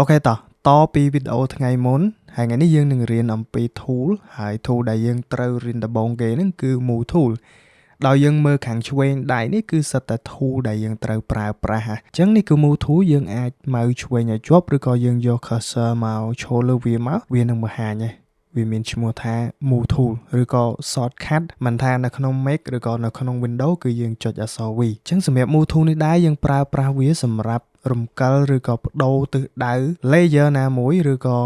OK តោះតពីវីដេអូថ្ងៃមុនហើយថ្ងៃនេះយើងនឹងរៀនអំពី tool ហើយ tool ដែលយើងត្រូវរៀនដំបូងគេហ្នឹងគឺ move tool ដោយយើងមើលខាងឆ្វេងដៃនេះគឺសុទ្ធតែ tool ដែលយើងត្រូវប្រើប្រាស់អញ្ចឹងនេះគឺ move tool យើងអាច mouse ឆ្វេងឲ្យជាប់ឬក៏យើងយក cursor មកឈរលើវាមកវានឹងបង្ហាញហើយវាមានឈ្មោះថា move tool ឬក៏ shortcut មិនថានៅក្នុង Mac ឬក៏នៅក្នុង Windows គឺយើងចុចអក្សរ V អញ្ចឹងសម្រាប់ move tool នេះដែរយើងប្រើប្រាស់វាសម្រាប់រំកិលឬក៏ប្ដូរទិសដៅ layer ណាមួយឬក៏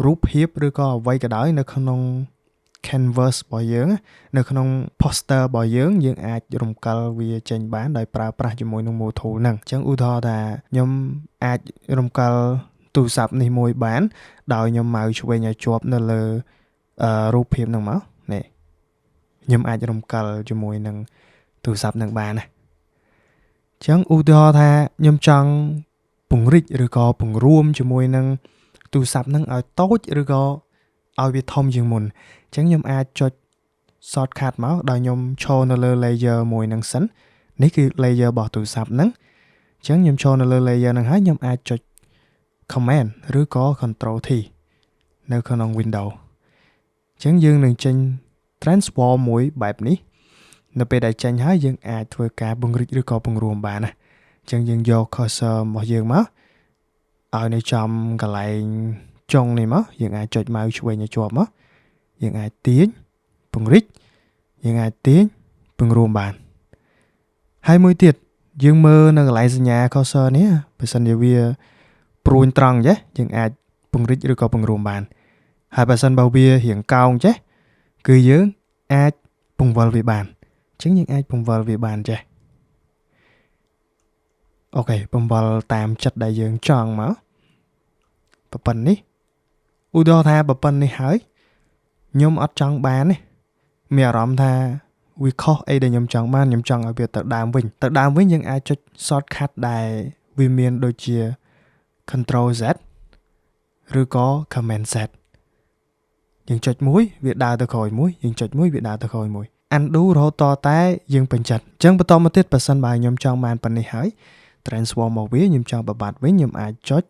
រូបភាពឬក៏អ្វីក៏ដោយនៅក្នុង canvas របស់យើងនៅក្នុង poster របស់យើងយើងអាចរំកិលវាចេញបានដោយប្រើប្រាស់ជាមួយនឹង move tool ហ្នឹងអញ្ចឹងឧទាហរណ៍ថាខ្ញុំអាចរំកិលទូរស័ព្ទនេះមួយបាន ដោយខ្ញុំ mouse ឆ្វេងឲ្យជាប់នៅលើរូបភាពហ្នឹងមកនេះខ្ញុំអាចរំកិលជាមួយនឹងទូរស័ព្ទហ្នឹងបានណាអញ្ចឹងឧទាហរណ៍ថាខ្ញុំចង់ពង្រីកឬក៏ពង្រួមជាមួយនឹងទូរស័ព្ទហ្នឹងឲ្យតូចឬក៏ឲ្យវាធំជាងមុនអញ្ចឹងខ្ញុំអាចចុច shortcut មកដោយខ្ញុំឈរនៅលើ layer មួយហ្នឹងសិននេះគឺ layer របស់ទូរស័ព្ទហ្នឹងអញ្ចឹងខ្ញុំឈរនៅលើ layer ហ្នឹងហើយខ្ញុំអាចចុច command ឬក៏ control T នៅក្នុង Windows អញ្ចឹងយើងនឹងចេញ transform មួយបែបនេះនៅពេលដែលចេញហើយយើងអាចធ្វើការពង្រីកឬក៏ពង្រួមបានណាអញ្ចឹងយើងយក cursor របស់យើងមកឲ្យនៅចំកន្លែងចុងនេះមកយើងអាចចុច mouse ឆ្វេងឲ្យជាប់មកយើងអាចទាញពង្រីកយើងអាចទាញពង្រួមបានហើយមួយទៀតយើងមើលនៅកន្លែងសញ្ញា cursor នេះបើសិនជាវាព្រួញត្រង់ចេះយើងអាចពង្រីកឬក៏ពង្រួមបានហើយបើសិនបើវារៀងកោងចេះគឺយើងអាចពង្វិលវាបានអញ្ចឹងយើងអាចពង្វិលវាបានចេះ OK ពង្វិលតាមចិត្តដែលយើងចង់មកប៉ុណ្នេះឧទាហរណ៍ថាប៉ុណ្នេះហើយខ្ញុំអត់ចង់បានទេមានអារម្មណ៍ថាវាខុសអីដែលខ្ញុំចង់បានខ្ញុំចង់ឲ្យវាទៅដើមវិញទៅដើមវិញយើងអាចចុច shortcut ដែលវាមានដូចជា Control Z ឬក៏ Command Z យើងចុចមួយវាដើរទៅក្រោយមួយយើងចុចមួយវាដើរទៅក្រោយមួយ undo រហូតតតែយើងពេញចិត្តអញ្ចឹងបន្តមកទៀតបើសិនបើខ្ញុំចង់បានប៉ុណ្នេះហើយ transform មកវាខ្ញុំចង់បបាត់វិញខ្ញុំអាចចុច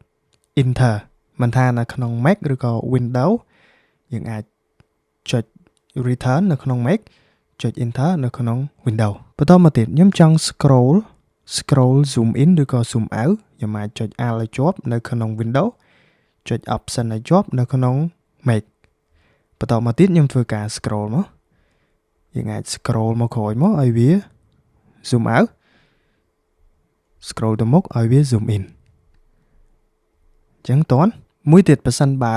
enter មិនថានៅក្នុង Mac ឬក៏ Windows យើងអាចចុច return នៅក្នុង Mac ចុច enter នៅក្នុង Windows បន្តមកទៀតខ្ញុំចង់ scroll zoom in ឬក៏ zoom out ខ្ញុំអាចចុច Alt ឲ្យជាប់នៅក្នុង Windows ចុច Option ឲ្យជាប់នៅក្នុង Mac បន្តមកទៀតខ្ញុំធ្វើការ scroll មកយើងអាច scroll មកក្រោយមកឲ្យវា zoom out scroll ទៅមុខឲ្យវា zoom in អញ្ចឹងតន់មួយទៀតបើសិនបើ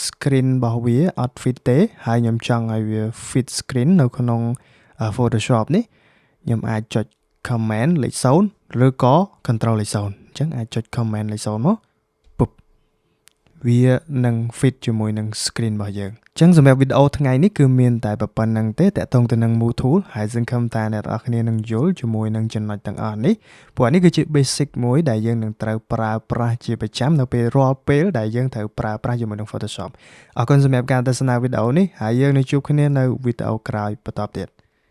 screen របស់វាអត់ fit ទេហើយខ្ញុំចង់ឲ្យវា fit screen នៅក្នុង Photoshop នេះខ្ញុំអាចចុច command លេខ0ឬក៏ control លេខ0អញ្ចឹងអាចចុច command លេខ0មកពុបវានឹង fit ជាមួយនឹង screen របស់យើងអញ្ចឹងសម្រាប់វីដេអូថ្ងៃនេះគឺមានតែប៉ុណ្ណឹងទេទាក់ទងទៅនឹង Move Tool ហើយសង្ឃឹមថាអ្នកទាំងអស់គ្នានឹងយល់ជាមួយនឹងចំណុចទាំងអស់នេះព្រោះនេះគឺជា basic មួយដែលយើងនឹងត្រូវប្រើប្រាស់ជាប្រចាំនៅពេលរាល់ពេលដែលយើងត្រូវប្រើប្រាស់ជាមួយនឹង Photoshop អរគុណសម្រាប់ការទស្សនាវីដេអូនេះហើយយើងនឹងជួបគ្នានៅវីដេអូក្រោយបន្តទៀត។